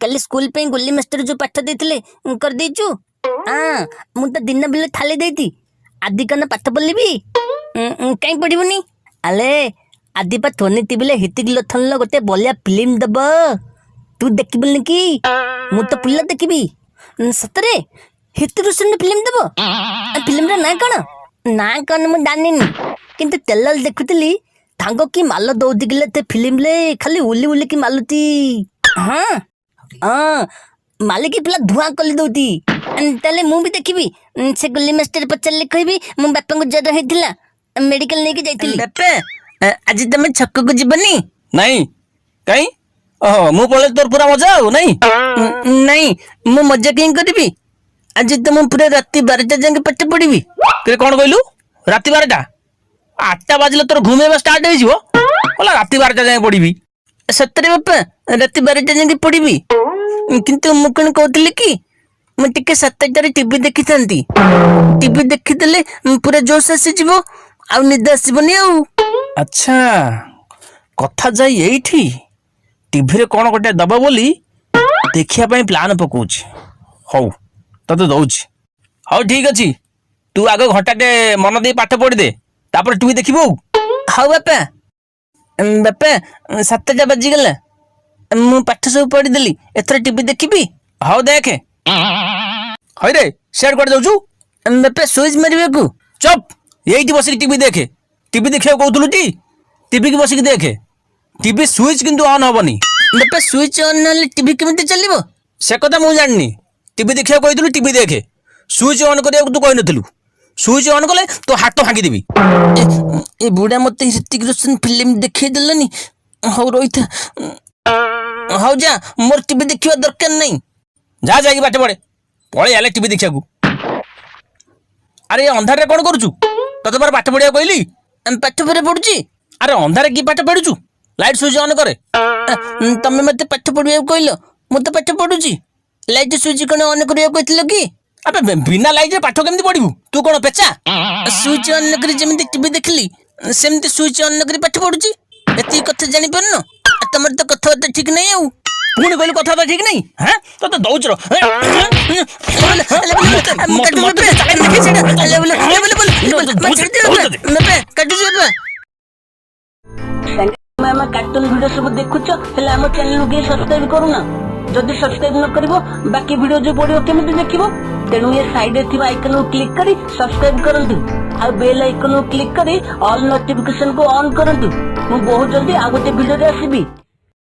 କାଲି ସ୍କୁଲ ପାଇଁ ଗୁଲି ମାଷ୍ଟର ଯୋଉ ପାଠ ଦେଇଥିଲେ କରିଦେଇଛୁ? ହଁ, ମୁଁ ତ ଦିନ ବେଲେ ଥାଲି ଦେଇଛି। ଆଦି କଣ ପାଠ ପଢ଼ିବି? କାଇଁ ପଢ଼ିବୁନି? ଆଲେ, ଆଦି ପା ସୋନି ଟିଭିରେ ହ୍ରିତିକ ରୋଶନର ଗୋଟେ ବଳିଆ ଫିଲ୍ମ ଦବ, ତୁ ଦେଖିବୁନି କି? ମୁଁ ତ ପୁଲା ଦେଖିବି। ସତରେ ହ୍ରିତିକ ରୋଶନର ଫିଲ୍ମ ଦବ? ଫିଲ୍ମର ନାଁ କଣ? ନାଁ କଣ ମୁଁ ଜାଣିନି, କିନ୍ତୁ ଟ୍ରେଲର ଦେଖୁଥିଲି, ତାଙ୍କ କି ମାଲ ଦଉଛି କିଲେ ସେ ଫିଲ୍ମରେ, ଖାଲି ଉଲି ଉଲିକି ମାଲୁଛି। ହଁ ହଁ, ମାଲିକ ପିଲା ଧୂଆଁ କରି ଦଉଛି। ତାହେଲେ ମୁଁ ବି ଦେଖିବି। ସେ ଗୁଲି ମାଷ୍ଟର ପଚାରିଲେ କହିବି ମୋ ବାପାଙ୍କୁ ଜ୍ୱର ହେଇଥିଲା, ମେଡିକାଲ ନେଇକି ଯାଇଥିଲି। ବାପା, ଆଜି ତମେ ଛକକୁ ଯିବନି? ନାଇଁ। କାଇଁ? ଓହୋ, ମୁଁ ପଳେଇଲେ ତୋର ପୁରା ମଜା ଆଉ ନାଇଁ? ନାଇଁ, ମୁଁ ମଜା କାହିଁ କରିବି? ଆଜି ତ ମୁଁ ପୁରା ରାତି 12ଟା ଯାକେ ପାଠ ପଢିବି। କିରେ, କଣ କହିଲୁ? ରାତି 12ଟା? 8ଟା ବାଜିଲେ ତୋର ଘୁମେଇବା ଷ୍ଟାର୍ଟ ହେଇଯିବ, କହିଲା ରାତି 12ଟା ଯାଏଁ ପଢିବି। ସତରେ ବାପା, ରାତି 12ଟା ଯାକେ ପଢିବି। କିନ୍ତୁ ମୁଁ କଣ କହୁଥିଲି କି, ମୁଁ ଟିକେ 7ଟାରେ ଟିଭି ଦେଖିଥାନ୍ତି। ଟିଭି ଦେଖିଦେଲେ ପୁରା ଜୋଶ ଆସିଯିବ, ଆଉ ନିଦ ଆସିବନି ଆଉ। ଆଚ୍ଛା, କଥା ଯାଇ ଏଇଠି ଟିଭିରେ କଣ ଗୋଟେ ଦବ ବୋଲି ଦେଖିବା ପାଇଁ ପ୍ଲାନ୍ ପକଉଛି। ହଉ, ତତେ ଦଉଛି। ହଉ, ଠିକ ଅଛି, ତୁ ଆଗ ଘଣ୍ଟାଟେ ମନ ଦେଇ ପାଠ ପଢିଦେ, ତାପରେ ଟିଭି ଦେଖିବୁ ଆଉ। ହଉ ବାପା। ବାପା, 7ଟା ବାଜିଗଲା, ମୁଁ ପାଠ ସବୁ ପଢିଦେଲି, ଏଥର ଟିଭି ଦେଖିବି? ହଉ, ଦେଖେ। ହଇରେ, ସିଆଡ଼େ କୁଆଡ଼େ ଯାଉଛୁ? ବାପା, ସୁଇଚ୍ ମାରିବାକୁ। ଚୁପ୍, ଏଇଠି ବସିକି ଟିଭି ଦେଖେ। ଟିଭି ଦେଖିବାକୁ କହୁଥିଲୁ ଟି? ଟିଭି କି ବସିକି ଦେଖେ। ଟିଭି ସୁଇଚ୍ କିନ୍ତୁ ଅନ୍ ହବନି। ବାପା, ସୁଇଚ୍ ଅନ୍ ନହେଲେ ଟିଭି କେମିତି ଚାଲିବ? ସେ କଥା ମୁଁ ଜାଣିନି। ଟିଭି ଦେଖିବାକୁ କହିଥିଲୁ, ଟିଭି ଦେଖେ। ସୁଇଚ୍ ଅନ୍ କରିବାକୁ ତୁ କହିନଥିଲୁ। ସୁଇଚ୍ ଅନ୍ କଲେ ତୋ ହାତ ଭାଙ୍ଗିଦେବି। ଏ ବୁଢା ମତେ ହ୍ରିତିକ ରୋଶନ ଫିଲ୍ମ ଦେଖେଇ ଦେଲାନି। ହଉ ରହିଥା, ହଉ ଯା, ମୋର ଟିଭି ଦେଖିବା ଦରକାର ନାହିଁ। ଯା, ଯାଇକି ପାଠ ପଢେ। ପଳେଇ ଆଲେ ଟିଭି ଦେଖିବାକୁ। ଆରେ, ଏ ଅନ୍ଧାରରେ କଣ କରୁଛୁ? ତତେ ପରା ପାଠ ପଢିବାକୁ କହିଲି। ପାଠ ପରେ ପଢୁଛି। ଆରେ, ଅନ୍ଧାରେ କି ପାଠ ପଢୁଛୁ? ଲାଇଟ୍ ସୁଇଚ୍ ଅନ୍ କରେ। ତମେ ମତେ ପାଠ ପଢିବାକୁ କହିଲ, ମୁଁ ତ ପାଠ ପଢୁଛି। ଲାଇଟ୍ ସୁଇଚ୍ କଣ ଅନ୍ କରିବାକୁ କହିଥିଲ କି? ଆବେ, ବିନା ଲାଇଟ୍ରେ ପାଠ କେମିତି ପଢିବୁ? ତୁ କଣ ପେଚା? ସୁଇଚ୍ ଅନ୍ ନ କରି ଯେମିତି ଟିଭି ଦେଖିଲି, ସେମିତି ସୁଇଚ୍ ଅନ୍ ନ କରି ପାଠ ପଢୁଛି। ଏତିକି କଥା ଜାଣିପାରୁନ? ଆଉ ତମର ତ କଥାବାର୍ତ୍ତା ଠିକ ନାହିଁ ଆଉ। ପୁଣି କହିଲୁ କଥାବାର୍ତ୍ତା ଠିକ ନାହିଁ? ହଁ, ତତେ ଦଉଛି ର। ମତେ କାଟୁଛି। ଆମ କାର୍ଟୁନ ଭିଡିଓ ସବୁ ଦେଖୁଛ, ହେଲେ ଆମ ଚ୍ୟାନେଲକୁ କେହି ସବସ୍କ୍ରାଇବ କରୁନ। ଯଦି ସବସ୍କ୍ରାଇବ ନ କରିବ, ବାକି ଭିଡିଓ ଯୋଉ ପଡିବ କେମିତି ଦେଖିବ? ତେଣୁ ଏ ସାଇଡରେ ଥିବା ଆଇକନକୁ କ୍ଲିକ୍ କରି ସବସ୍କ୍ରାଇବ କରନ୍ତୁ ଆଉ ବେଲ୍ ଆଇକନକୁ କ୍ଲିକ୍ କରି ଅଲ୍ ନୋଟିଫିକେସନକୁ ଅନ୍ କରନ୍ତୁ। ମୁଁ ବହୁତ ଜଲ୍ଦି ଆଉ ଗୋଟେ ଭିଡିଓରେ ଆସିବି।